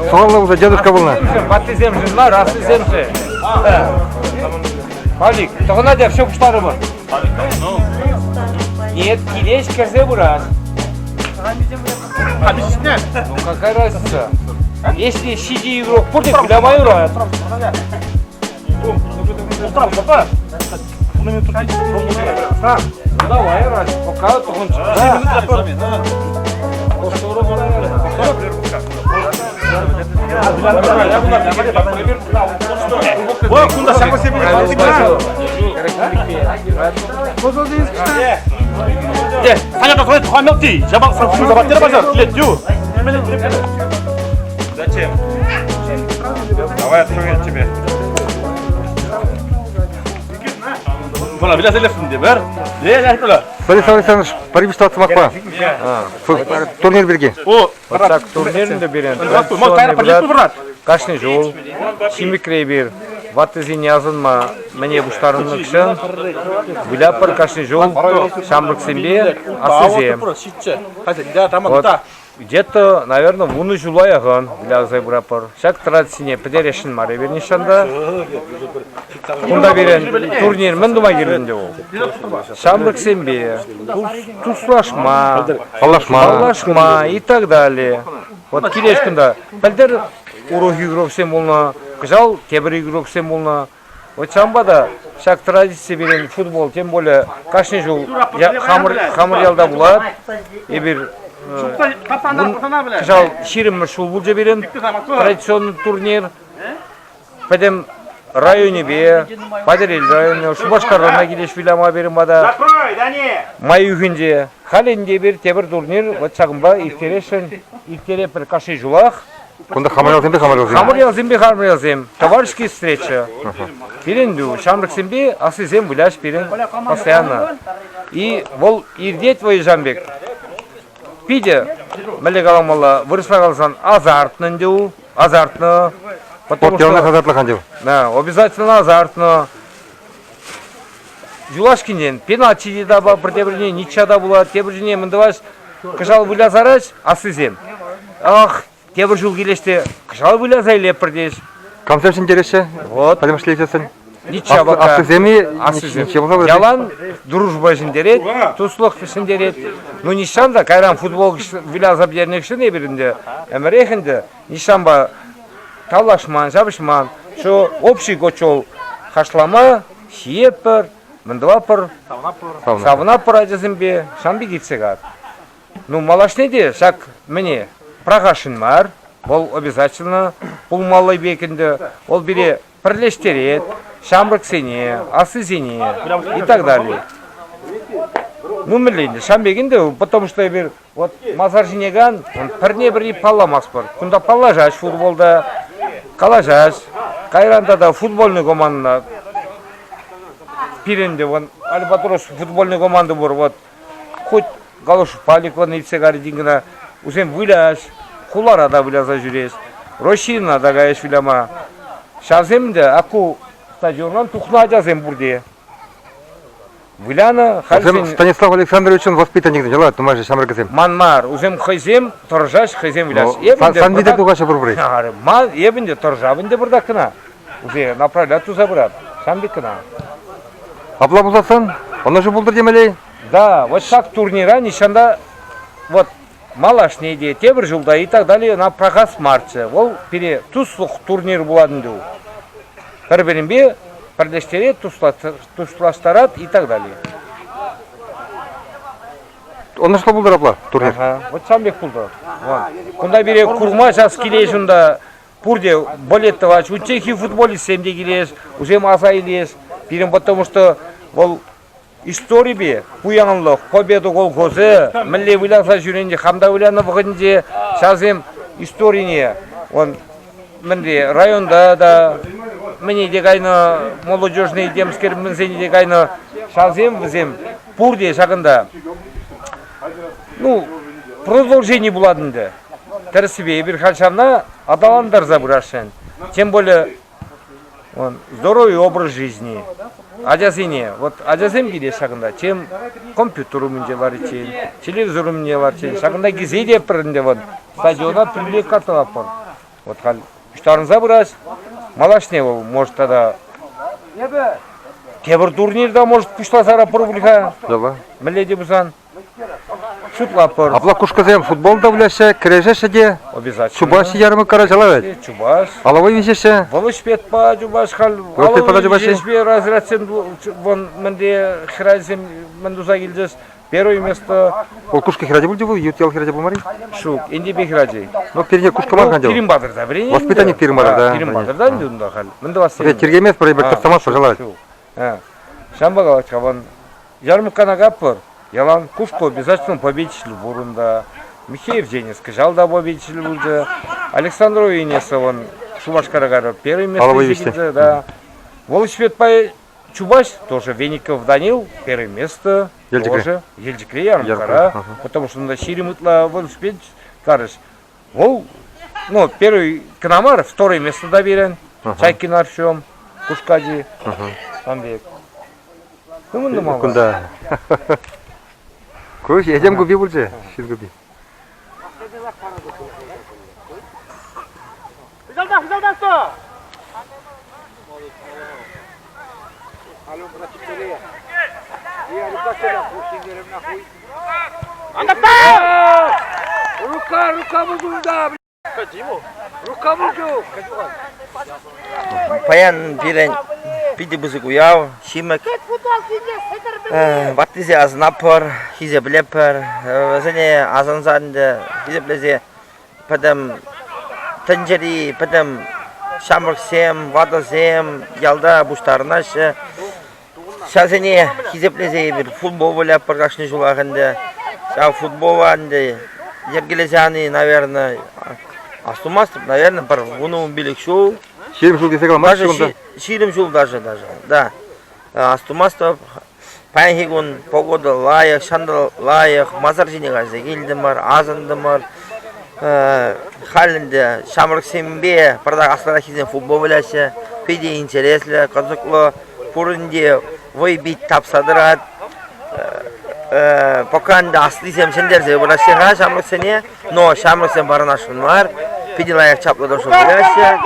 Сухаллӑ пулса дедушка пулнӑ. Ваттисемшӗн мар, аслисемшӗн. Павлик, тӑхӑнать все пуҫтарӑмӑр. Нет, килес кӗрсе пырас. Ну какая разница? Если сиди игрок пурте выляма юрать. Ну давай, Рась, пока тухӑнчӑк. Зачем? Давай открою тебе. Станислав Александрович, пари сӑмахпа. Турнир пирки. Вот так турнирінде берен. Кашни ҫул Ҫимӗкре эпир ваттисене асӑнма мӗне пуҫтарӑннӑ выляпӑр кашни ҫул ҫамрӑксемпе аслисем. Вот где-то, наверное, вунӑ ҫула яхӑн выляса пыратпӑр. Ҫак традицине пӗтересшӗн мар эпир нихҫан та. Кунта пирӗн турнир мӗн тума кирлӗ ӗнтӗ вӑл? Ҫамрӑксемпе туслашма, паллашма, паллашма и так далее. Вот килес кунта пӗлтӗр урӑх игроксем пулнӑ, кӑҫал тепӗр игроксем пулнӑ. Вот ҫавӑнпа та ҫак традици пирӗн футбол, тем более кашни ҫул хамӑр, хамӑр ялта пулать. Эпир кӑҫал 20-мӗш ҫул пулчӗ пирӗн традиционный турнир. Пӗтӗм районӗпе, Патӑрьел районӗ, Шупашкартан та килӗҫ выляма пирӗн пата. Май уйӑхӗнче. Халӗ ӗнтӗ эпир тепӗр турнир вот ҫакӑнпа ирттересшӗн. Ирттеретпӗр кашни ҫулах. Кунта хамӑр ялсемпе хамӑр ялсем. Хамӑр ялсемпе хамӑр ялсем. Товарищеские встреча. Пирӗн ҫамрӑксемпе аслисем выляҫ пирӗн постоянно. И вӑл иртет вӑйӑҫан пек. Питӗ, мӗнле каламалла, вырӑсла каласан азартно ӗнтӗ у, азартно. Потому что азартлӑ ӗнтӗ. Да, обязательно азартно. Юлашкинчен пенальти те пӗр тепӗрне ничча та пулать, тепӗр ҫине мӗн тӑваҫ, кӑҫал вылясараҫ аслисем. Ах, тепӗр ҫул килеҫ те кӑҫал выляса илетпӗр теҫ. Камсем ҫӗнтереҫҫӗ? Вот. Пӗтӗмӗшле илсессӗн. Ничча пока. Аслисем-и? Аслисем. Ялан дружба ҫӗнтерет, туслӑх ҫӗнтерет. Ну, нихҫан та кайран футбол выляса пӗтернӗ хыҫҫӑн эпир ӗнтӗ ӗмӗрех ӗнтӗ нихҫанпа тавлашман, ҫапӑҫман. Что общий котел хашлама, ҫиетпӗр, мӗн тӑватпӑр, савӑнатпӑр ачасемпе, ҫавӑн пек иртсе каять. Ну, малашне те ҫак мӗне пӑрахасшӑн мар, вӑл обязательно пулмалла пек ӗнтӗ. Вӑл пире пӗрлештерет, ҫамрӑксене, аслисене и так далее. Ну, мӗнле ӗнтӗ, ҫавӑн пек ӗнтӗ, потому что эпир вот масар ҫине кан, пӗрне-пӗри палламастпӑр. Кунта паллашаҫ футболта, калаҫаҫ. Кайран тата футбольный командӑна пирӗн те вон Альбатрос футбольный команда пур, вот хоть галош паликлан илсе карӗ кӑна, усем выляҫ, хулара та выляса ҫӳрес, Российӑна та каяҫ выляма. Ҫавсем те аку стадионран тухнӑ ачасем пурте. Вылянӑ Вӗсем Станислав Александровичӑн воспитанникӗсем, ҫӑла нумайӑшӗ ҫамрӑкӗсем. Ман мар, усем хӑйсем тӑрӑшаҫ, хӑйсем выляҫ. Сан витӗр тухаҫҫӗ пур-пӗрех. Ман эп ӗнтӗ тӑрӑшап ӗнтӗ пӑртак кӑна. Уже направлять туса пырат. Сан пек кӑна. Апла пулсассӑн ӑнӑҫу пултӑр темелле. Да, вот ҫак турнира нихҫан та вот малашне те, тепӗр ҫулта и так далее ӑна пӑрахас марччӗ. Вӑл пире туслӑх турнир пулать ӗнтӗ. Пӗр-пӗринпе пӗрлештерет, туслаштарать и так далее. Ӑнӑҫлӑ пултӑр апла турнир. Ага, вот ҫавӑн пек пултӑр. Кунта пире курма час килеҫ унта. Пурте болет тӑваҫ. Унчченхи футболистсем те килес, усем аса илес. Пирӗн потому что вӑл историпе пуянлӑх, Победа колхозӗ мӗнле выляса ҫӳренӗ, хам та вылянӑ вӑхӑтӗнче ҫавсем историне он мӗнле районта та мӗне те кайнӑ, молодежный темскер мӗнсене те кайнӑ, ҫавсем вӗсем пурте ҫакӑнта ну продолжени пулать ӗнтӗ. Тӗрӗссипе эпир халь ҫавна аталантарса пырасшӑн. Тем более он, здоровый образ жизни. Ачасене, вот ачасем килеҫ ҫакӑнта, чем компьютер умӗнче лариччен, телевизор умӗнче лариччен, ҫакӑнта килсе те пӗр ӗнтӗ вот стадиона привлекать тӑватпӑр. Вот халь пуҫтарӑнса пырать. Малашне вӑл, может, тата тепӗр турнирта, может, пуҫласа пур пуль-ха. Давай. Мӗнле те пулсан. Шутлатпӑр. Апла кушкӑсем футбол та выляҫҫӗ, кӗрешеҫҫӗ те. Обязательно. Чупаҫҫӗ ярмӑрккара чалавать. Чупаш. Аловой виҫеҫҫӗ. Велосипедпа чупаш халь. Велосипедпа чупаҫҫӗ. Виҫеҫпе разрядсем вон мӗнде хӗрачасем мӗн туса килчӗҫ. Первое место. Вӑл кушкӑ хӗрачи пулчӗ вӑл, ют ял хӗрачи пулмарӗ? Ҫук, Индипе хӗрачи. Ну, пирне кушкӑ мар хан Пирӗн патӑрта вӗренет. Воспитанник пирӗн патӑрта. Пирӗн патӑрта ӗнтӗ унта халь. Мӗн тӑвас тетӗн? Тиркеместпӗр, эпир тӑхтамастпӑр, шалать. Ҫавӑнпа калать-ха, вон Ярмӑрккана каппӑр, ялан Кушкӑ обязательно победитель пур унта. Михеев Денис кӑҫал та победитель пулчӗ. Александрова Инесса вон Шупашкара кайрӗ, первый место килчӗ, да. Велосипедпа чупаҫ тоже Веников Данил первое место тоже Елчӗкре Ярмӑрккара, потому что унта 20 ытла велосипед карӗҫ. Вӑл, ну, первый кӑна мар, второе место та пирӗн. Чайкин Артем, Кушкади, там пек. Кунта. Ку этем купи пулчӗ, ҫын купи. Рука, рука булдунда. Паян пирӗн питӗ пысӑк уяв, Ҫимӗк. Ваттисене асӑнатпӑр, хисеплетпӗр. Вӗсене асӑнса ӗнтӗ хисеплесе пӗтӗм тӗнчери пӗтӗм ҫамрӑксем, ватӑсем ялта пуҫтарӑнаҫҫӗ. Ҫавсене хисеплесе эпир футбол вылятпӑр кашни ҫулах ӗнтӗ. Ҫав футбола ӗнтӗ йӗркелесе яни, наверное, астумастӑп, наверное, пӗр 10-15 ҫул. 20 ҫул тесе каламаҫҫӗ кунта? 20 ҫул даже, даже, да. Астумастӑп. Паянхи кун погода лайӑх, ҫанталӑк лайӑх, масар ҫине кайса килтӗмӗр, асӑнтӑмӑр. Халь ӗнтӗ ҫамрӑксемпе пӑртак аслӑраххисем футбол выляҫҫӗ. Питӗ интереслӗ, кӑсӑклӑ. Пурин те вӑй пит тапса тӑрать. Пока ӗнтӗ аслисем ҫӗнтерсе пыраҫҫӗ-ха ҫамрӑксене, но ҫамрӑксем парӑнасшӑн мар. Питӗ лайӑх чаплӑ тӑрӑшса выляҫҫӗ.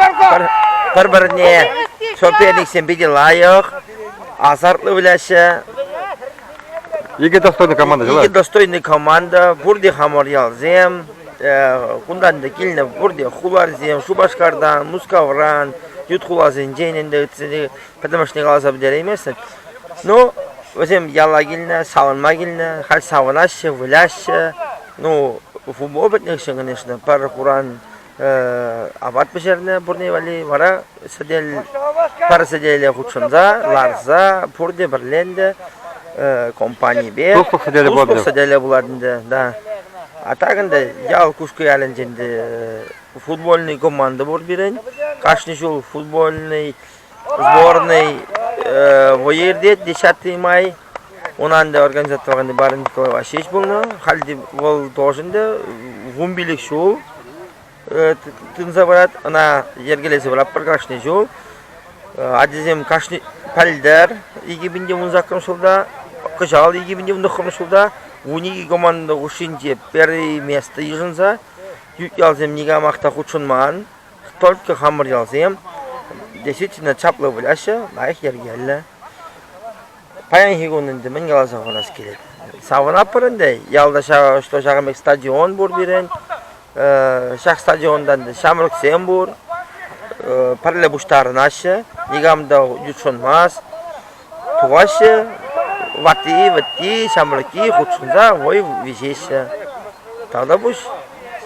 Пӗр-пӗрне соперниксем питӗ лайӑх, азартлӑ выляҫҫӗ. Икӗ достойный команда. Икӗ достойный команда, пурте хамӑр ялсем. Кунтан та килнӗ пурте хуларсем, Шупашкартан, Мускавран, ют хуласенчен ӗнтӗ ыттисене пӗтӗмӗшне каласа пӗтерейместӗн. Ну, вӗсем яла килнӗ, савӑнма килнӗ, халь савӑнаҫҫӗ, выляҫҫӗ. Ну, футбол пӗтнӗ хыҫҫӑн, конечно, пӗр хуран апат пӗҫернӗ пурне валли, вара сӗтел, пӗр сӗтеле хутшӑнса, ларса, пурте пӗрле ӗнтӗ компанипе. Туслӑх сӗтелӗ пулать. Туслӑх сӗтелӗ пулать ӗнтӗ, да. А так ӗнтӗ ял Кушкӑ ялӗнчен те футбольный команда пур пирӗн. Кашни ҫул футбольный сборный вӑйӑ иртет 10 май. Унан ӗнтӗ организатор Барин Николай Васильевич пулнӑ. Халь те вӑл тоже ӗнтӗ 15 ҫул тытӑнса пырать. Ӑна йӗркелесе пыратпӑр кашни ҫул. Ачасем кашни пӗлтӗр 2018 ҫулта, кӑҫал 2019 ҫулта 12 команда хушшинче первое место йышӑнса ют ялсем никамах та хутшӑнман. Только хамӑр ялсем действительно чаплӑ выляҫҫӗ, лайӑх йӗркеллӗ. Паянхи кун ӗнтӗ мӗн каласа хурас килет. Савӑнатпӑр ӗнтӗ. Ялта что ҫакӑн пек стадион пур пирӗн. Ҫак стадионта ӗнтӗ ҫамрӑксем пур. Пӗрле пуҫтарӑнаҫҫӗ. Никам та ютшӑнмасть. Тухаҫҫӗ. Ватти, вӗтти, ҫамрӑкки хутшӑнса вӑй виҫеҫҫӗ. Тавтапуҫ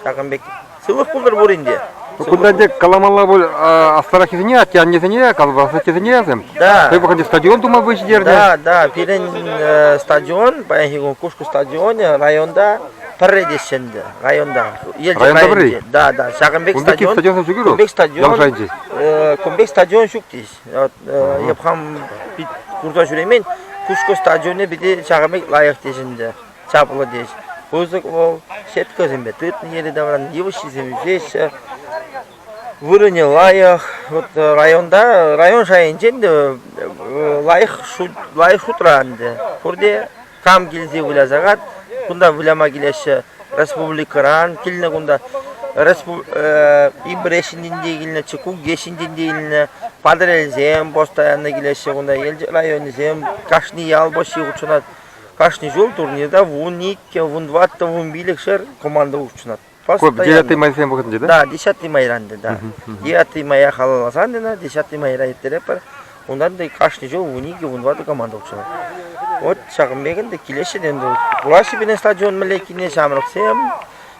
ҫакӑн пек Сывлӑх пултӑр пурин те. Кунта ӗнтӗ каламалла пуль аслӑраххисене, атте-аннесене, асаттесене ясем. Да. Хӑй вӑхӑтӗнче стадион тума вӑй ҫитернӗ. Да, да, пирӗн стадион, паянхи кун Кушкӑ стадионӗ районта пӗрре теҫҫӗ ӗнтӗ, районта. Елчӗк Районта районӗнче. пӗрре? Да, да, ҫакӑн пек Ун пекки стадион. стадион ҫук Кун пек стадион. Ял шайӗнче. Кун пек стадион ҫук теҫ. Эп хам пит курса ҫӳремен. Кушкӑ стадионӗ питӗ ҫакӑн пек лайӑх теҫ ӗнтӗ. Чаплӑ теҫ. Пысӑк вӑл, сеткӑсемпе тытнӑ йӗри-тавран йывӑҫҫисем ӳсеҫҫӗ. Вырӑнӗ лайӑх. Вот районта, район шайӗнчен те лайӑх шут, лайӑх шутра ӗнтӗ. Пурте кам килсе выляса кунта выляма килеҫҫӗ республикӑран килнӗ кунта. Ибреҫинчен те килнӗ, Чукугеҫинчен те илнӗ, Патӑрьелсем постоянно килеҫҫӗ кунта, Елчӗк районӗсем, кашни ял почти хутшӑнать. Кашни ҫул турнирта 12, 14, 15-шер команда хутшӑнать. Девятый майсем вӑхӑтӗнче, да? Да, десятый майран да. Девятый мая халалласан ӑна десятый майра ирттеретпӗр. Унтан та кашни ҫул 12, 14 команда хутшӑнать. Вот ҫакӑн пек ӗнтӗ килеҫҫӗ те ӗнтӗ. Кураҫҫӗ пирӗн стадион мӗнле килнӗ ҫамрӑксем,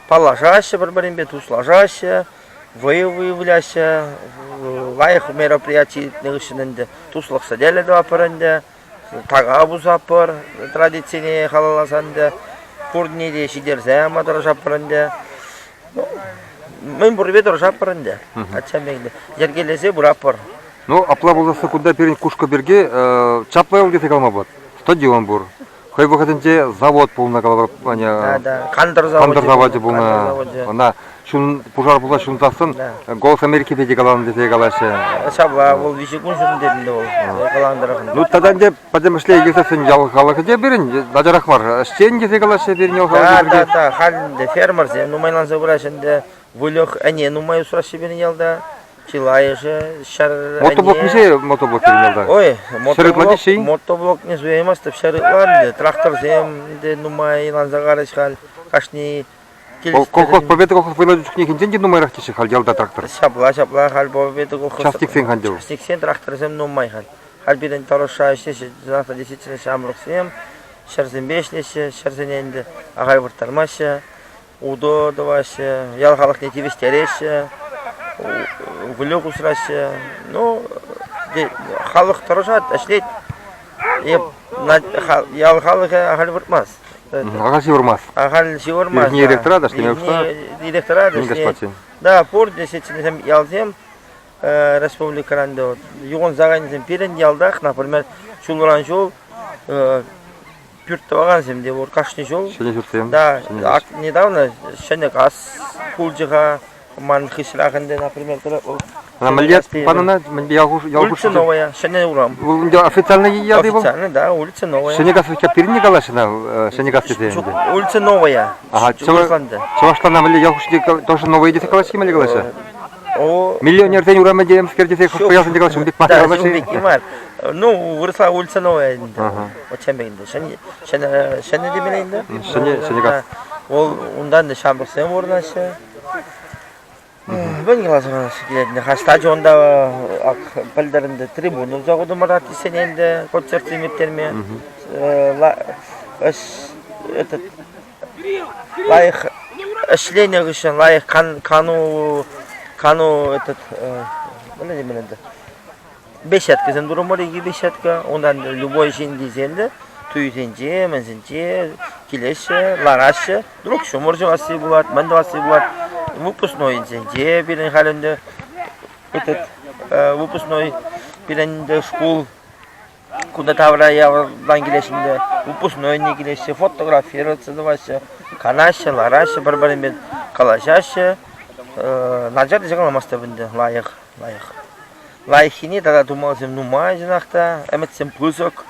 паллашаҫҫӗ пӗр-пӗринпе, туслашаҫҫӗ, вӑйӑ выляҫҫӗ. Лайӑх мероприяти иртнӗ хыҫҫӑн ӗнтӗ туслӑх сӗтелӗ тӑватпӑр ӗнтӗ. Така пусатпӑр, традицине халалласа ӗнтӗ. Пурне те ҫитерсе яма тӑрӑшатпӑр ӗнтӗ. Ну, мӗн пуррипе тӑрӑшатпӑр ӗнтӗ. Ачам пек йӗркелесе пыратпӑр. Ну, апла пулсассӑн кунта пирӗн Кушкӑ пирки чаплӑ ял тесе калама пулать. Стадион пур. Хӑй вӑхӑтӗнче завод пулнӑ, калӑпӑр, Да, да. Кантӑр завочӗ. Кантӑр завочӗ пулнӑ. Ӑна ҫун, пушар пулса ҫунсассӑн Голос Америки пирки каланӑ тесе калаҫҫӗ. Ҫапла, вӑл виҫӗ кун ҫуннӑ тетӗн вӑл каланӑ тӑрӑх. Ну, тата ӗнтӗ пӗтӗмӗшле илсессӗн ял халӑхӗ те пирӗн начарах мар. Ӗҫчен тесе калаҫҫӗ пирӗн ял халӑхӗ Да, да, да. Халь ӗнтӗ фермерсем нумайланса пыраҫҫӗ ӗнтӗ. Выльӑх, ӗне нумай усраҫҫӗ пирӗн ялта. Чылайӑшӗ ҫӗр Мотоблок миҫе мотоблок пирӗн ялта? Ой, мотоблок, мотоблок не суяймастӑп, ҫӗр ытла ӗнтӗ. Тракторсем ӗнтӗ нумайланса карӗҫ халь. Кашни Колхоз, Победа колхоз вӑйланнӑ чухнехинчен те нумайрах теҫҫӗ халь ялта трактор. Ҫапла, ҫапла, халь Победа колхоз. Частниксен халь те. Частниксен тракторсем нумай халь. Халь пирӗн тӑрӑшса ӗҫлеҫҫӗ, действительно ҫамрӑксем ҫӗрсемпе ӗҫлеҫҫӗ, ҫӗрсене ӗнтӗ ахаль вырттармаҫҫӗ. Утӑ тӑваҫҫӗ, ял халӑхне тивӗҫтереҫҫӗ, выльӑх усраҫҫӗ. Ну, халӑх тӑрӑшать, ӗҫлет. Ял халӑхӗ ахаль выртмасть. Ахаль ҫывӑрмасть. Ахаль ҫывӑрмасть. Ирхине директора та ӗҫлеме пуҫлать. Директора та ӗҫлет. Да, пур действительно ялсем республикӑран та юхӑнса кайнисем пирӗн ялтах, например, ҫулран ҫул пӳрт тӑвакансем те пур кашни ҫул. Ҫӗнӗ ҫуртсем. Да, недавно ҫӗнӗ газ пулчӗ-ха. Ман хыҫрах ӗнтӗ, например, Она мӗнле панӑна ял Улица Новая, Ҫӗнӗ урам. Вӑл ӗнтӗ официально яты вӑл? Официально, да, улица Новая. Ҫӗнӗ газ пирӗн не калаҫҫӗ на Ҫӗнӗ газ тесе ӗнтӗ. Улица Новая. Ага, чӑвашлана мӗнле ял хушшинче тоже новые тесе калаҫҫӗ мӗнле калаҫҫӗ? Миллионерсен урамӗ темскер тесе хӑш-пӗр ялсенче калаҫҫӗ, ун пек мар Да, ун пек мар. Ну, вырӑсла улица новая ӗнтӗ. Оччен пек ӗнтӗ. Ҫӗнӗ ҫӗнӗ темелле ӗнтӗ. Ҫӗнӗ ҫӗнӗ кас. Вӑл унтан та ҫамрӑксем пурӑнаҫҫӗ. Мӗн каласа килет ӗнтӗ. Стадионта ак пӗлтӗр ӗнтӗ трибуна туса хутӑмӑр артистсене ӗнтӗ концертсем ирттерме. Этот лайӑх ӗҫленӗ хыҫҫӑн лайӑх кану кану этот мӗнле темелле ӗнтӗ беседкӑсем турӑмӑр икӗ беседка унтан любой ҫын килсен те туйсенче мӗнсенче килеҫҫӗ лараҫҫӗ вдруг ҫумӑр ҫӑвасси пулать мӗн тӑвасси пулать выпускнойсенче пирӗн халь ӗнтӗ этот выпускной пирӗн ӗнтӗ шкул Кунта тавра ялтан килеҫҫӗ ӗнтӗ, выпускнойне килеҫҫӗ, фотографироваться тӑваҫҫӗ, канаҫҫӗ, лараҫҫӗ, пӗр-пӗринпе калаҫаҫҫӗ. Начар тесе каламастӑп ӗнтӗ, лайӑх, лайӑх. Лайӑххине тата тумаллисем нумай чӑнах та, ӗмӗтсем пысӑк.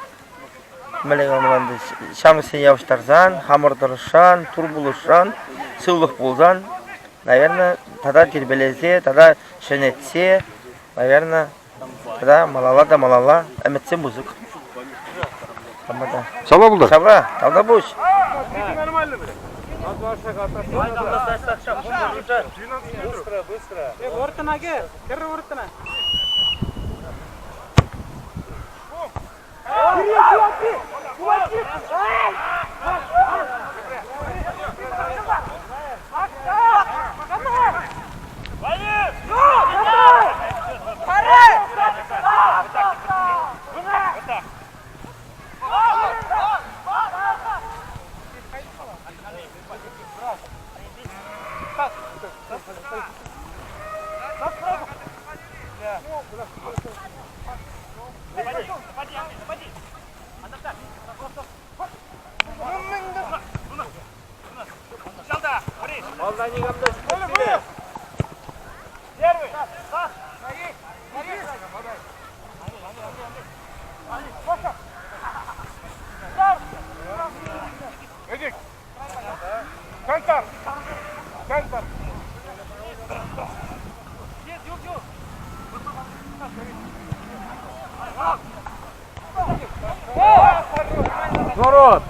Мӗнле каламалла ӗнтӗ, ҫамрӑксене явӑҫтарсан, хамӑр тӑрӑшсан, тур пулӑшсан, сывлӑх пулсан, наверное, тата тирпейлесе, тата ҫӗнетсе, наверное, Тата малалла та малалла ӗмӗтсем пысӑк. Ҫапла пултӑр. Ҫапла, тавтапуҫ. Выртӑна кӗр, кӗр выртӑна. Отворот!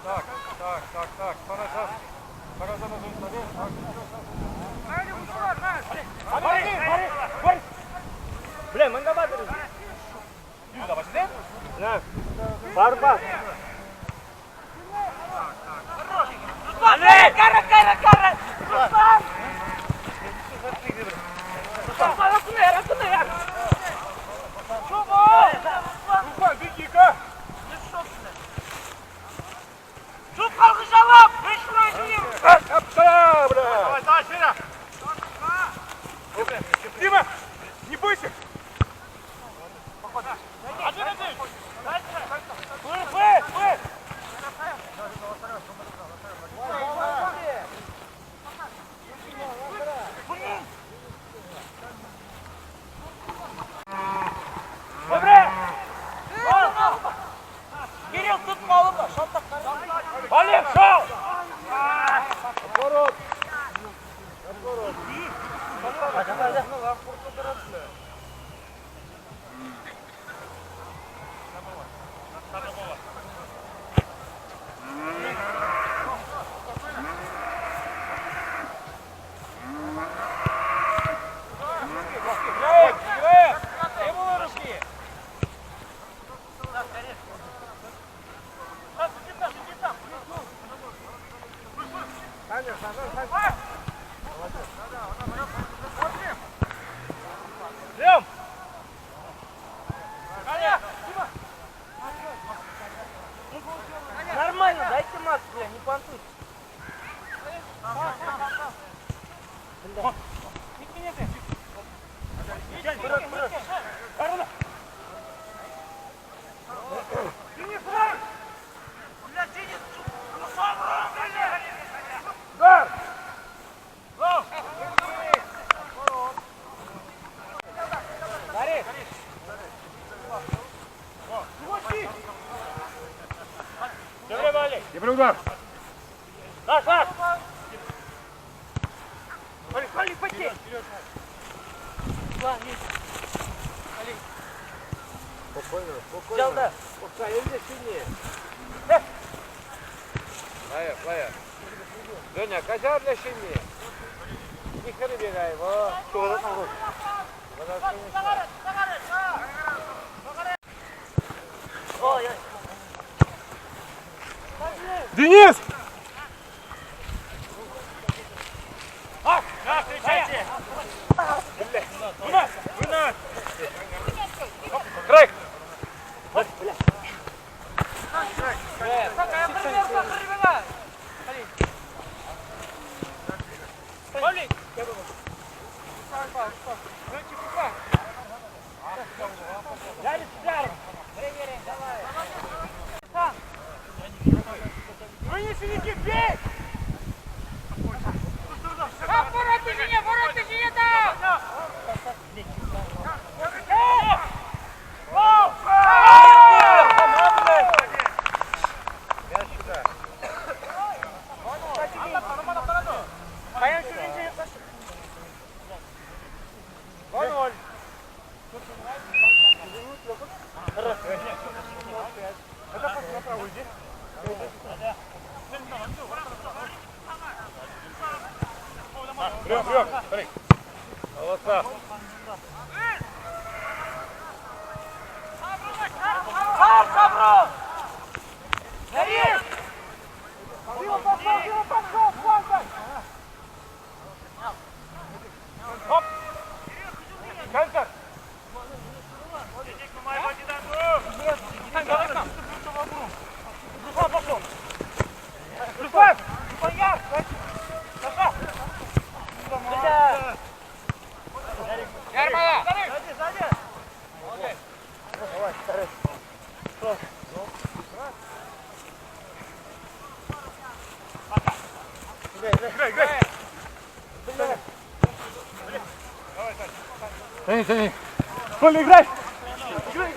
Так, так, так, так. Sana сейчас Дима, не бойся! Нормально, дайте мат, бля, не понтуйся. Лая, лая. Леня, козя для семьи. Не хребегай, во. Денис!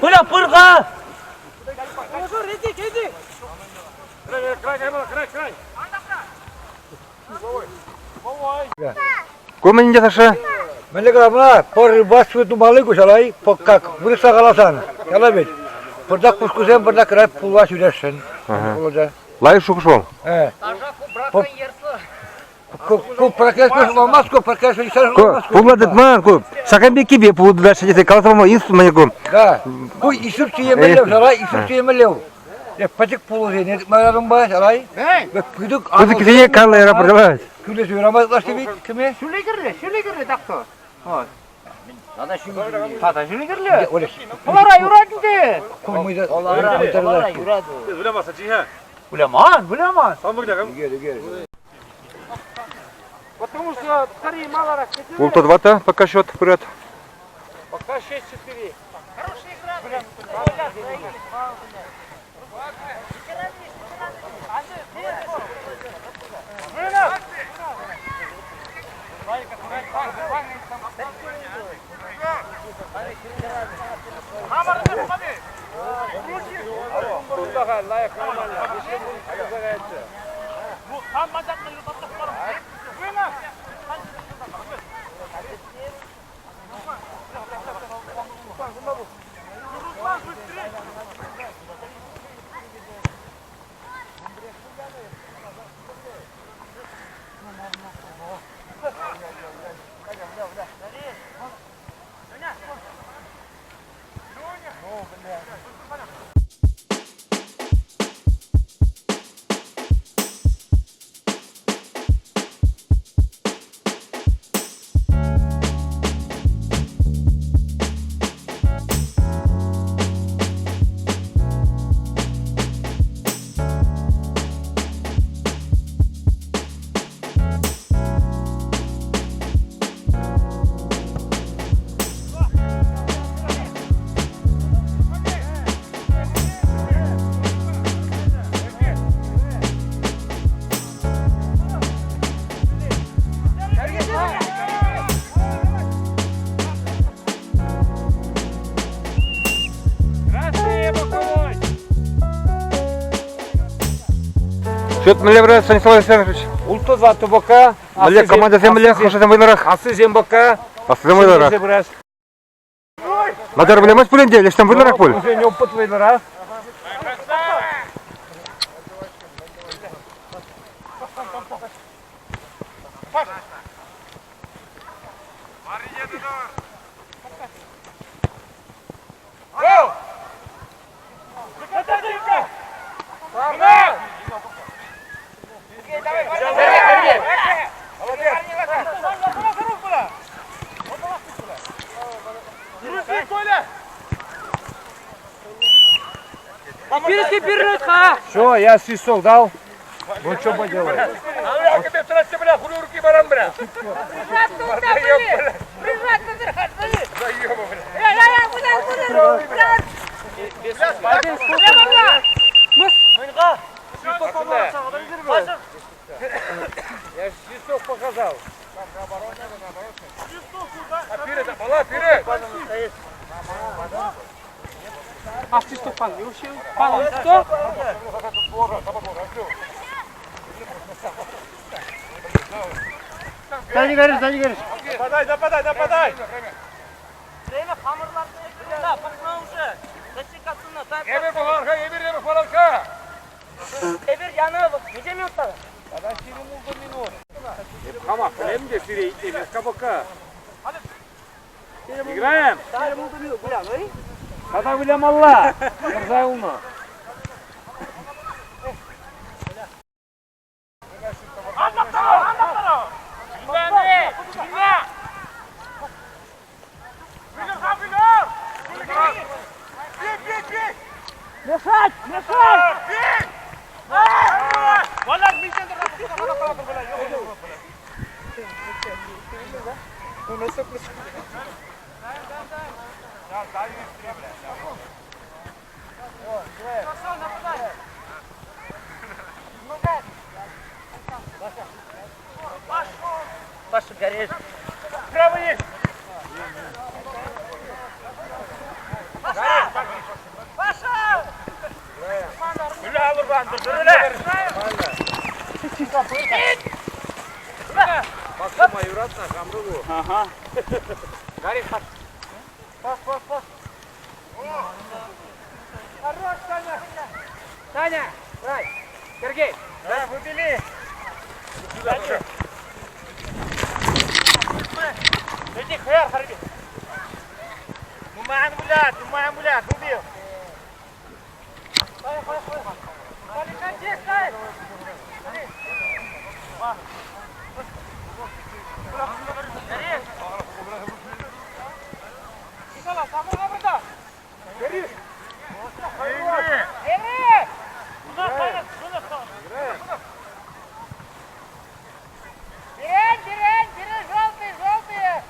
Бля, пырга! Ку мӗн те Саша? Мӗнле калама, пӑр рыбацтво тумалли куҫалай, как вырӑсла каласан, яла ведь. Пӑртак кушкӑсем пӑртак кӑра пулла ҫӳресшӗн. Лайӑх шухӑш вӑл. Ку проклясть шутламасть, ку проклясть шутламасть. Пулла тытман, ку ҫакӑн пеккипе пулӑ тытаҫҫӗ тесе каласа пама инструмент ку. Да. Ку исуп тиемелле, шарай, исуп тиемелле. Пӗчӗк пулӑсене тытма шарай. Пысӑк Пысӑккисене калла яра пыркалать. Кӳлесе юрамасть ытлашши ведь кӗме. Ҫӳле кирлӗ, ҫӳле кирлӗ так-то. Тата ҫӳле Тата ҫӳле кирлӗ. Олара юрать ӗнтӗ. Олара юрать. Выламаса чи-ха. Выляман, выляман. Сан выглядам. Потому что три маларах. Ултӑ-тӑваттӑ пока счет пырать. Пока 6-4. Хорошая игра. Счет мӗнле пырать, Станислав Александрович? Ултӑ-тӑваттӑ бока. Мӗнле командӑсем мӗнле хӑшӗсем вӑйлӑрах? Аслисем бока. Аслисем вӑйлӑрах. Начар вылямасть пулин те, лешсем вӑйлӑрах пуль. Вӗсен опыт вӑйлӑрах. Все, я свисток дал. Ну что поделать? Я свисток показал. Нападай, нападай, нападай! Хама, хлеб сире итлемес кабака. Играем? Тата вылямалла. Тӑрса юлнӑ. Максима юратнӑ, хамрӑ ку. Гарик, пас. Пас, пас, пас. Хорош, Саня! Саня! Брать! Сергей! Да, выбили! Иди, хер, харби! Нуман гулят, нуман гулят, убил! Берен, берен, берен, желтые, желтые!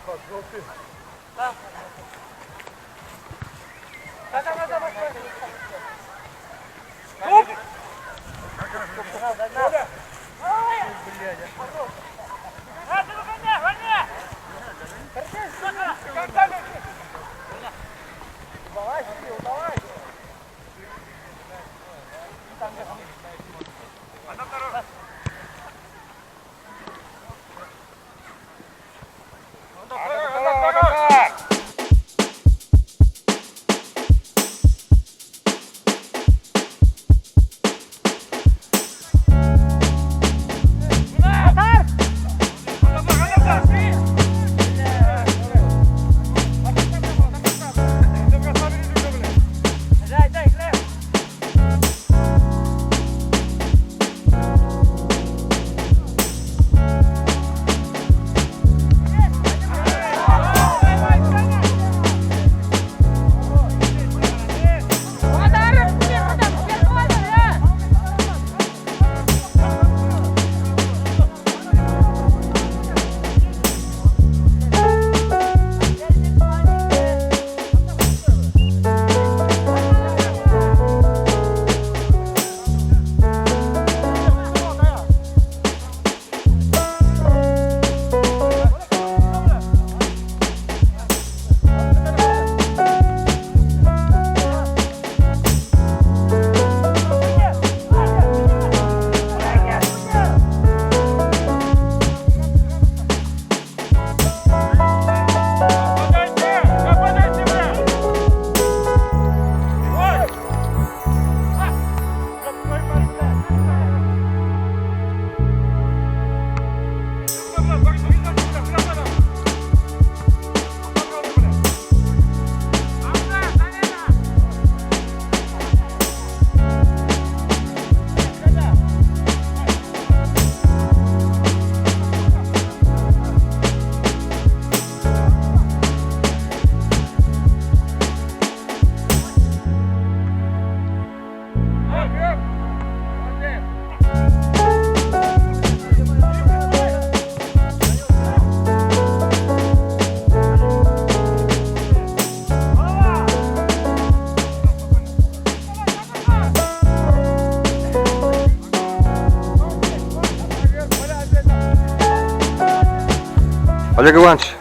Олег Иванович,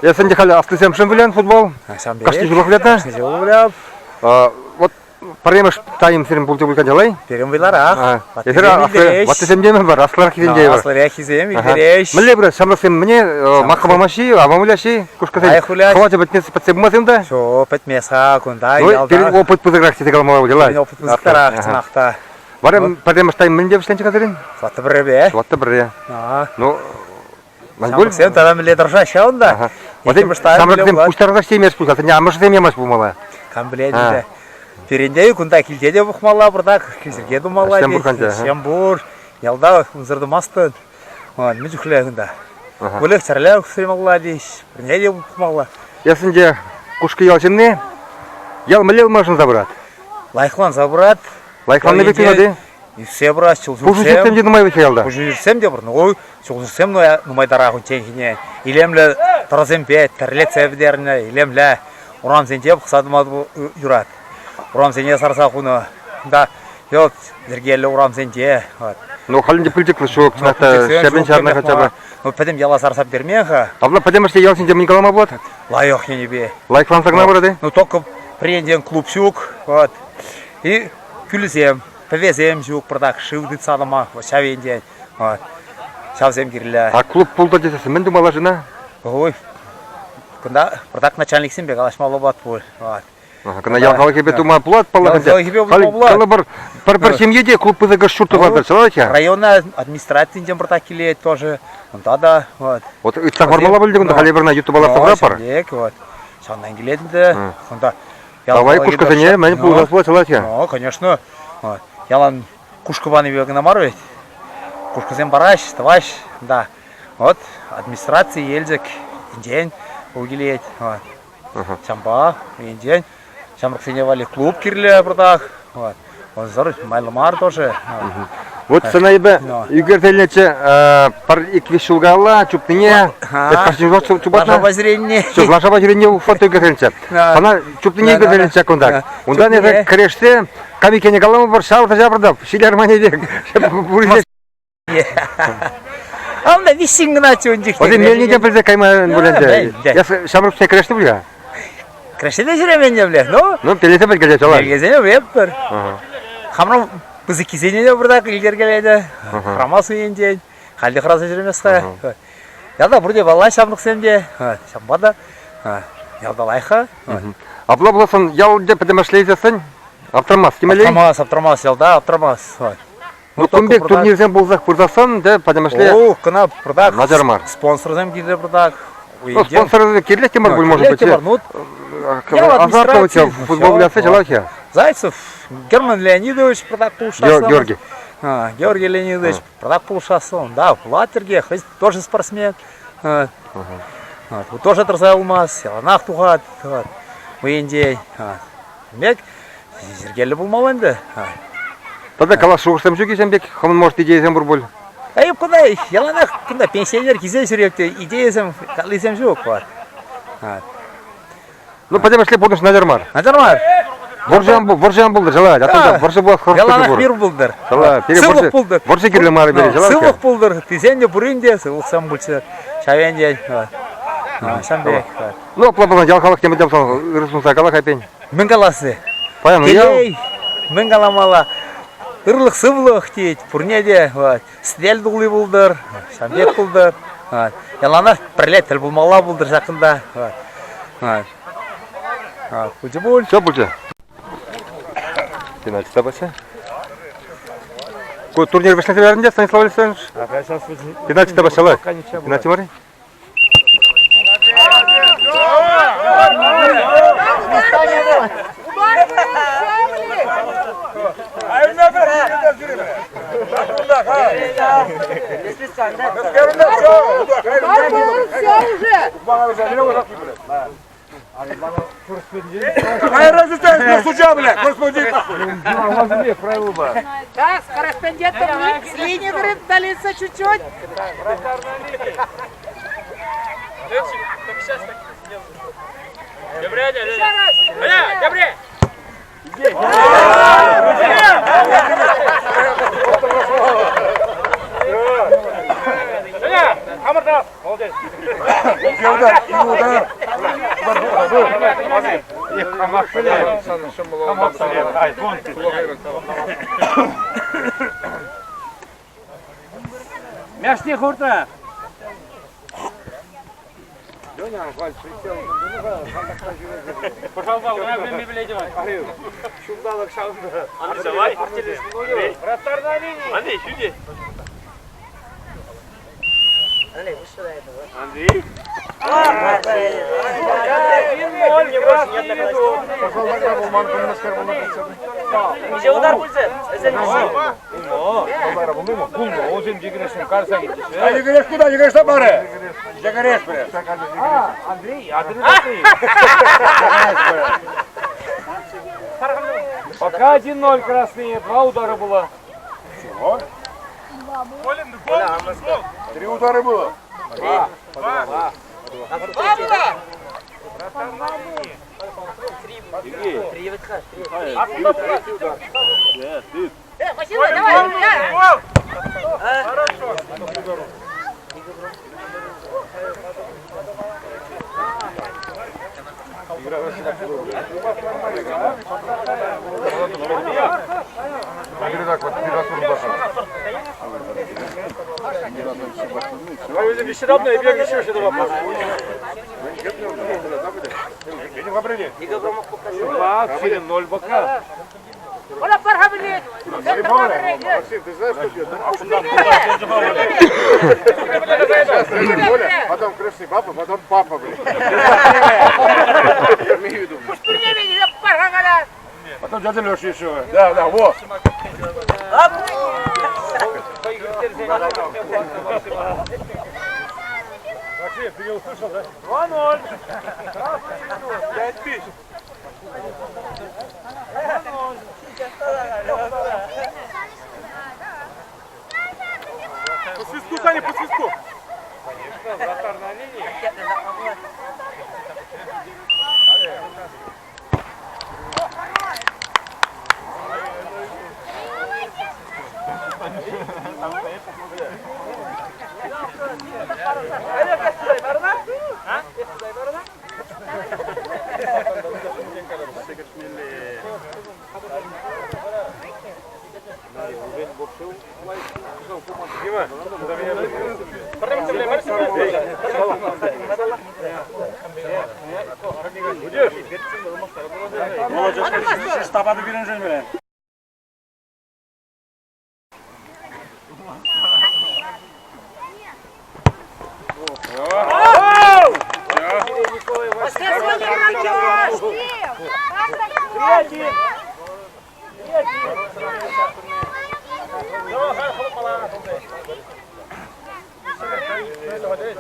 эс ӗнтӗ халь аслисемшӗн вылян футбол. Кашни ҫулах вылята. Кашни ҫул выляп. Вот пӗрремӗш тайм сирӗн пулчӗ пуль калай. Пирӗн вӑйларах. Эсир ваттисем теме бар, аслӑрах хисем те бар. Аслӑрах хисем илтереҫ. Мӗнле пырать ҫамрӑксем мӗне макка памаҫҫи, аван выляҫҫи, кушкӑсем Лайӑх выляҫ. хӑвачӗ пӗтмес пӗтсе пымасем та. Ҫо, пӗтмес-ха кунта Ну, ялта. пирӗн опыт пысӑкрах тесе каламалла пуль, Пирӗн опыт пысӑкрах, чӑнах та. Вара пӗрремӗш тайм мӗнле вӗҫленчӗ-ха сирӗн? Тӑваттӑ пӗррепе. Тӑваттӑ пӗрре. Ну, Ҫамрӑксем тата мӗнле тӑрӑшаҫҫӗ унта. Иккӗмӗш тайм Ҫамрӑксем пуҫтарса ҫитеймест пулсан, амӑшӗсем ямасть пулмалла. Кам пӗлет ӗнтӗ. Пирӗнте кунта килте те пӑхмалла пӑртак, килсӗрке тумалла. Ӗҫсем пур кунта. Ӗҫсем пур. Ялта унсӑр тӑмастӑн. Мӗн чухлӗ кунта. Выльӑх-чӗрлӗх усрамалла теҫ, пӗрне те пӑхмалла. Эс ӗнтӗ Кушкӑ ял ҫынни. Ял мӗнле ылмашӑнса пырать? Лайӑхланса пырать. Лайӑхланнӑ пек туйӑнать-и? Ӳссе пырать, ҫул Пушӑ ҫуртсем те нумай вӗт ялта. Пушӑ ҫуртсем те пур. Ну, ҫул ҫуртсем нумайтарах унчченхине. Илемлӗ тӑрӑсемпе тӗрлетсе пӗтернӗ, илемлӗ урамсенче пӑхса тӑма юрать. Урамсене сарса хунӑ. Унта йӑлт йӗркеллӗ урамсенче. Вот. Ну, халь ӗнтӗ пылчӑклӑ ҫук, чӑнах та, шепӗн чарнӑ хотя бы. Ну, пӗтӗм яла сарса пӗтермен-ха. Апла пӗтӗмӗшле ял ҫинче мӗн калама пулать? Лайӑх енӗпе. Лайӑхланса кӑна пырать-и? Ну, только пӗр клуб ҫук. Вот. И кӳлӗсем, пӗвесем ҫук, пӑртак шыв тытса тӑма ҫав енчен. Вот. Ҫавсем кирлӗ. А клуб пултӑр тесессӗн мӗн тумалла-ши? Ой. Кунта пӑртак начальниксемпе калаҫмалла пулать пуль. Вот. Кӑна ял халӑхӗпе тума пулать паллах ӗнтӗ. Ял халӑхӗпе тума пулать. Калӑпӑр, пӗр-пӗр ҫемье те клуб пысӑкӑш ҫурт тӑватӑр, чылай-ха. Район администрацийӗнчен пӑртак килет тоже. Унта та вот. Вот ыйтса хӑвармалла пуль те кунта халӗ пӗр ютуба лартса пыратпӑр. Пек, вот. Ҫавӑнтан килет ӗнтӗ. Кунта Давай кушкӑсене мӗн пулӑшас пулать чылай-ха. Ну, конечно. Ялан кушкӑ панипе кӑна мар вӗт. Кушкӑсем параҫ, тӑваҫ, да. Вот администраци Елчӗк енчен вӑл килет. Вот. Ҫавӑнпа енчен ҫамрӑксене валли клуб кирлӗ пӑртак. Вот. Унсӑр майлӑ мар тоже. Вот сана эпӗ ӳкерсе илнӗччӗ пӗр ик-виҫ ҫул каялла чупнине. Лашапа ҫӳренине. Ҫук, лашапа ҫӳренине фото ӳкерсе илнӗччӗ. Сана чупнине ӳкерсе илнӗччӗ кунта. Унтан эсӗ кӗрешсе кам иккенне каламӑпӑр, ҫавӑрса ҫавӑрса ҫил арманӗ пек. Анда виҫҫӗн кӑначчӗ ун чухне. Вӑсем мелне те пӗлсе кайман пуль ӗнтӗ. Эс ҫамрӑксене кӗрешнӗ пуль-ха? Кӗрешсе те ҫӳремен темле, ну. Ну, пелесе пӗлкеле чалай. Пелкесене пӗлетпӗр. Хамран пысӑккисене те пӑртак илтеркелетӗ. Хӑрамас енчен. Халь те хӑраса ҫӳремест-ха. Ялта пурте палла ҫамрӑксем те. Ҫавӑнпа та ялта лайӑх-ха. Апла пулсан ял пӗтӗмӗшле илсессӗн аптрамасть темелле? Аптрамас, аптрамас, ялта аптрамас. Ну, кун пек турнирсем пулсах пырсассӑн те пӗтӗмӗшле О, кӑна пӑртак. Начар мар. Спонсорсем килсе пӑртак. Ну, спонсоры кирлех те мар пуль, может быть. Ну, Азартовича футбол выляса чалахе. Зайцев Герман Леонидович пӑртак пулӑшасса. Георгий. Георгий Леонидович пӑртак пулӑшасса. Да, Влад Сергей, тоже спортсмен. Тоже тӑрса юлмасть, яланах тухать. Уйӗнчен. Мек йӗркеллӗ пулмалла ӗнтӗ. Тата калас шухӑшсем ҫук-и пек? Хӑвӑн, может, идейӑсем пур пуль? Эп кунта яланах кунта пенсионер килсе ҫӳрет те идейӑсем, каллисем ҫук вар. Ну, пӗтӗмӗшле пурнӑҫ начар мар. Начар мар. Вӑрҫӑ ан вӑрҫӑ ан пултӑр, чалать. А то вӑрҫӑ пулас хӑрушӑ Яланах пур. мир пултӑр. Сывлӑх пултӑр. Вӑрҫӑ кирлӗ мар пире, чалать. Сывлӑх пултӑр. Тесен те пурин те сывлӑхсем пулччӑр. Ҫав енчен. Ҫавӑн пек. Ну, апла пулсан ял халӑхне мӗн тапсан ырӑ сунса кала хайпен. Мӗн каласси? Паян уяв. Телей, мӗн каламалла? Ырлӑх-сывлӑх тет, пурне те. Вот. Сӗтел тулли пултӑр, ҫавӑн пек пултӑр. Вот. Яланах пӗрле тӗл пулмалла пултӑр ҫакӑнта. Вот. Вот. Вот. Пулчӗ пуль. Все пулчӗ. Пенальти тапаҫҫӗ. Ку турнир вӗҫленсе ярӑнчӗ, Станислав Александрович? Пенальти тапаҫҫӗ, Пенальти мар-и? Да, с корреспондентом с линии, говорит, удалиться чуть-чуть. Мясни хурта. Пока 1-0 красные, два удара было. Три удара было. Давай, Максим, ты знаешь, что делать? Сейчас дядя Коля, потом крестный папа, потом папа, блин. Имею в виду. Потом дядя Леша еще. Да, да, во. Максим, ты не услышал, да? 2-0. 5000. По свистку, Саня, по свистку. Конечно, вратарь на линии.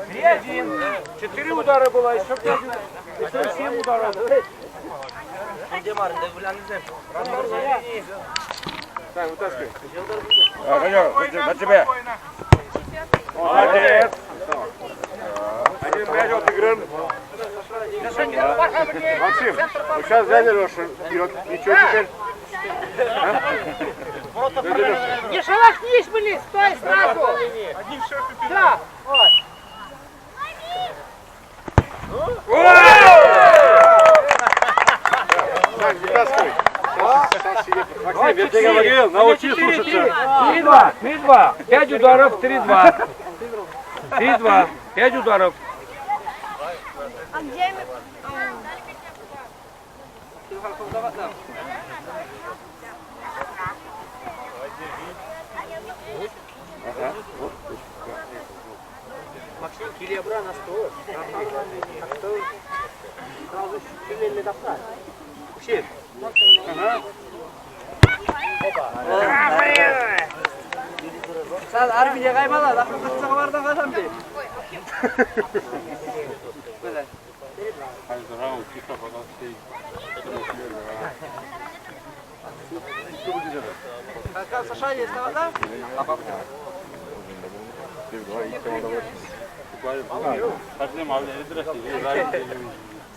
Три-один. Четыре удара было, еще пять. Еще семь ударов. Сань, вытаскивай. А, Санек, на тебя. Молодец. Один мяч отыгран. Максим, ну сейчас дядя Леша берет. Ничего теперь. А? Дядя Леша. Не шелохнись, блин, стой сразу! Да, вот. Сань, вытаскивай. Сейчас, сейчас себе. Максим, я тебе говорил, научи слушаться. 3-2, 3-2. Пять ударов, 3-2. 3-2. Пять ударов. А где мы?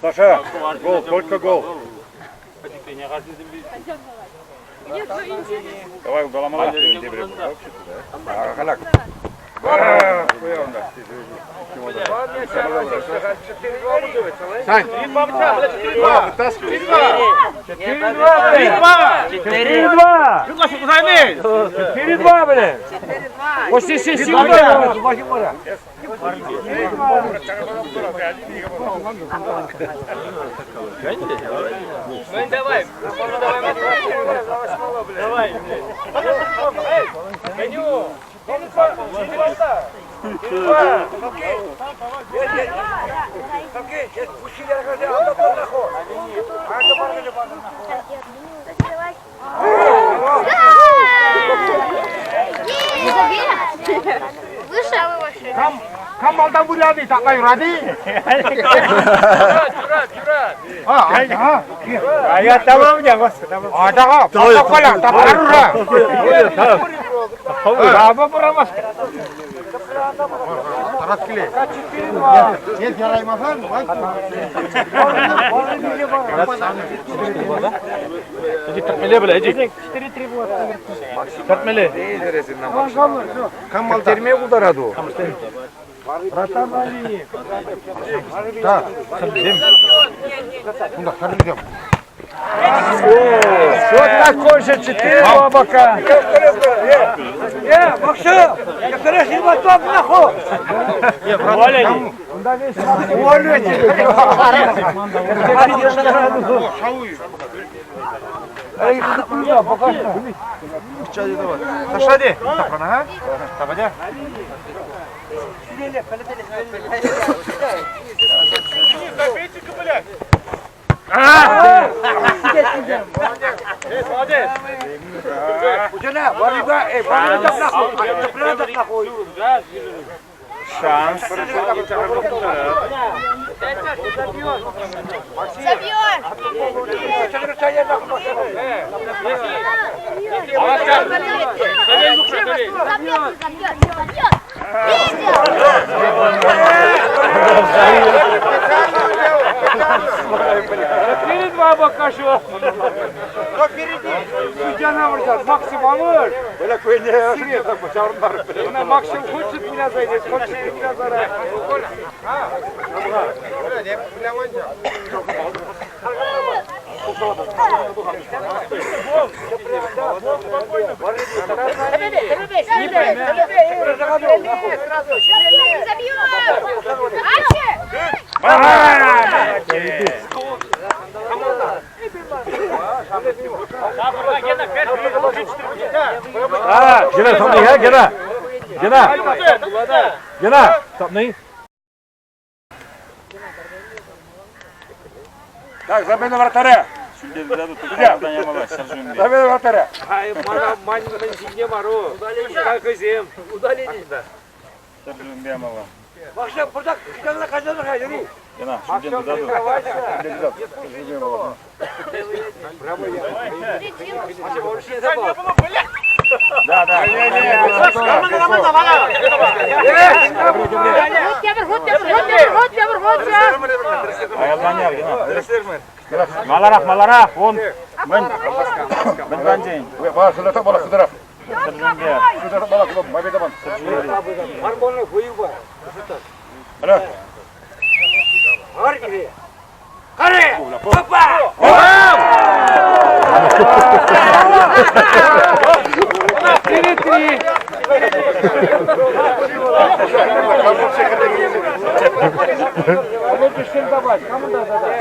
Саша, гол, только гол. Давай, удаламала. Халак. Сань, два, вытаскивай. 4-2. 4-2. 4-2, блин. После шести ударов. Выше, а вы выше. Камалдан буряды, такай рады. А я tamam ya, господи. А, да, пала, та Браво, браво. Termeye udaradı. Вот такой же четыре бабака. Э, Максим, я хороший батон нахуй. Сашади, ага. Табадя. Шанс. Забьет, забьет, забьет. Четыре два Бакашева. Кто впереди? Судья нам говорит, Максим, алыр. Максим хочет меня зайти, хочет меня зарать. А, Гена, топни, Гена. Гена. Гена, топни. Так, замена вратаря. Замена вратаря. Ай, мана, ман, ман, мару. Удаление. Удаление. Максим, burada kışlarla kazanır ha, yürü. Да, да. Маларах, маларах, вон. Мӗн. Мӗн панчен. Мармонны хуyu var. Var gibi. Kare! Hoppa! Четыре-три. Лучше всем давать. Кому надо дать?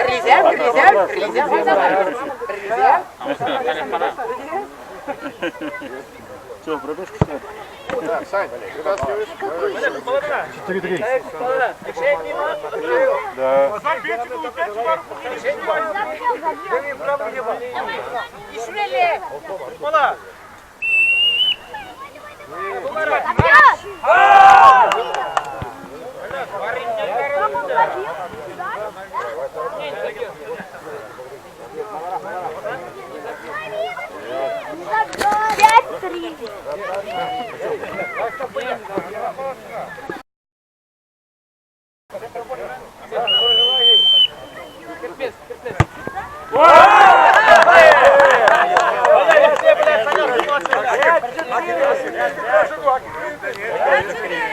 Пять-три.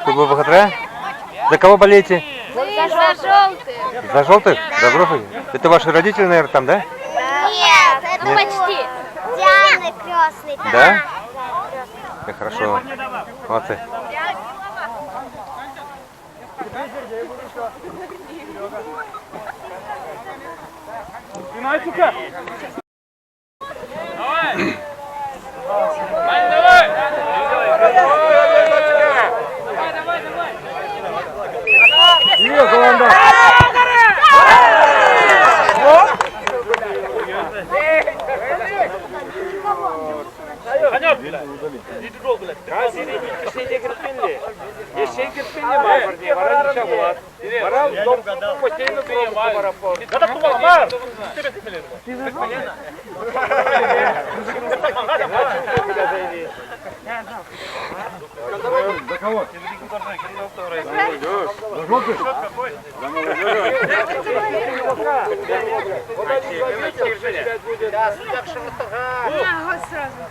Футбол вӑхӑтра? За кого болеете? За желтых. За желтых? За взрослых? Это ваши родители, наверное, там, да? Нет, это почти. Диана крестный. Да? Да, хорошо. Молодцы.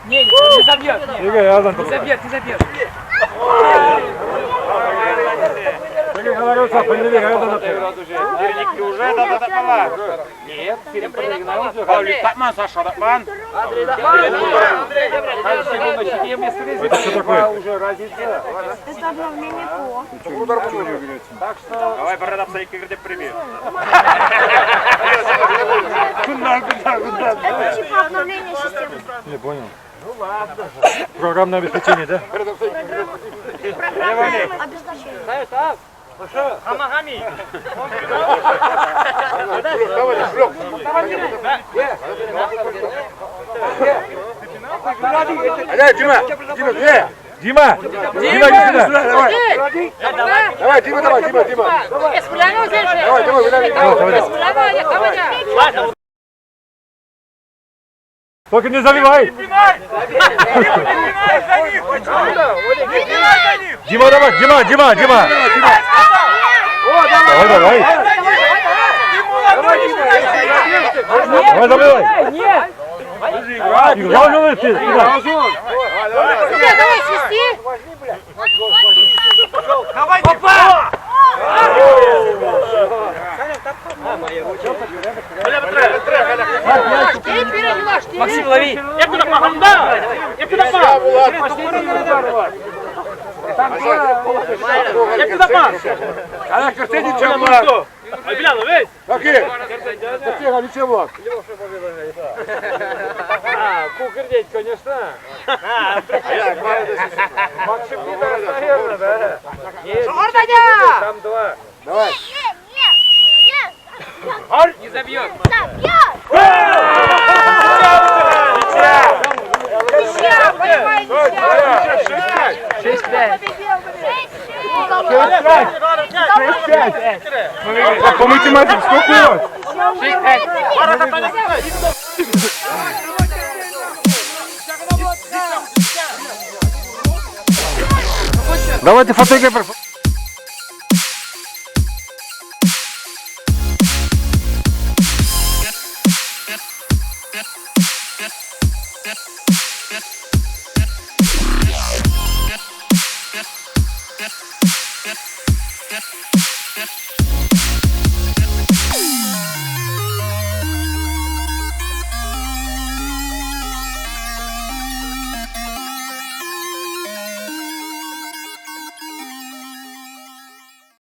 Не, не забьет. Не забьет, не забьет. Это что такое? Это обновление ПО. Давай, борода, прими. Это типа обновление системы. Не понял. Программное обеспечение, да? Программное обеспечение. Дима! Дима, Дима, иди сюда, давай. Давай, Дима, давай, Дима, Дима. Давай, давай, давай. Давай. Только не забивай. Дима, давай, Дима, Дима, Дима. Давай, давай. Давай, забивай. Нет! Играл, говорит, ты. Играл. Давай свисти. Максим, лови! Кукердеть, конечно. Максим, не наверное, да? Нет, там два. Нет, нет, нет. Не забьет! Забьет! Ничья, понимаю, ничья. 6-5. 6-6. По математике сколько у вас? 6-5. Давайте фотограф.